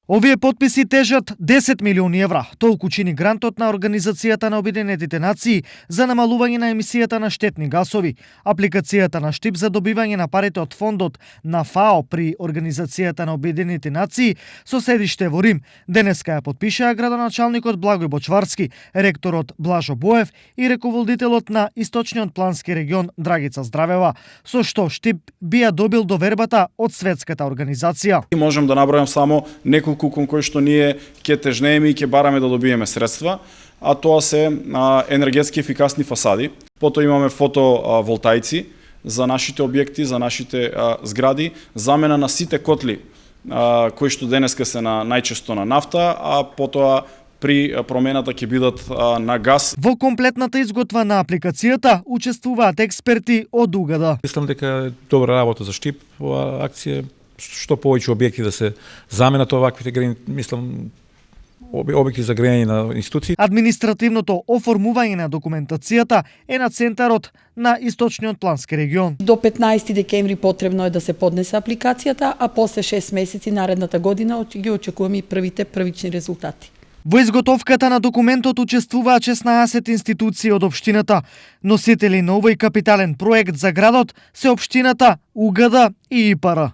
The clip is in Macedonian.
Овие подписи тежат 10 милиони евра. Толку чини грантот на Организацијата на Обединетите нации за намалување на емисијата на штетни гасови. Апликацијата на штип за добивање на парите од фондот на ФАО при Организацијата на Обединетите нации со седиште во Рим денеска ја подпишаа градоначалникот Благој Бочварски, ректорот Блажо Боев и раководителот на Источниот плански регион Драгица Здравева, со што штип би ја добил довербата од Светската организација. Можем да набројам само неколку кон кои што ние ќе тежнееме и ќе бараме да добиеме средства, а тоа се енергетски ефикасни фасади. Потоа имаме фотоволтаици за нашите објекти, за нашите згради, замена на сите котли кои што денеска се најчесто на нафта, а потоа при промената ќе бидат на газ. Во комплетната изготва на апликацијата учествуваат експерти од УГД. Мислам дека е добра работа за штип ова акција. Што повеќе објекти да се заменат оваквите грејни, мислам, објекти за грејање на институции. Административното оформување на документацијата е на центарот на Источниот плански регион. До 15 декември потребно е да се поднесе апликацијата, а после 6 месеци наредната година ги очекуваме и првите првични резултати. Во изготовката на документот учествуваат 16 институции од општината. Носители на овој капитален проект за градот се општината, УГД и ИПР.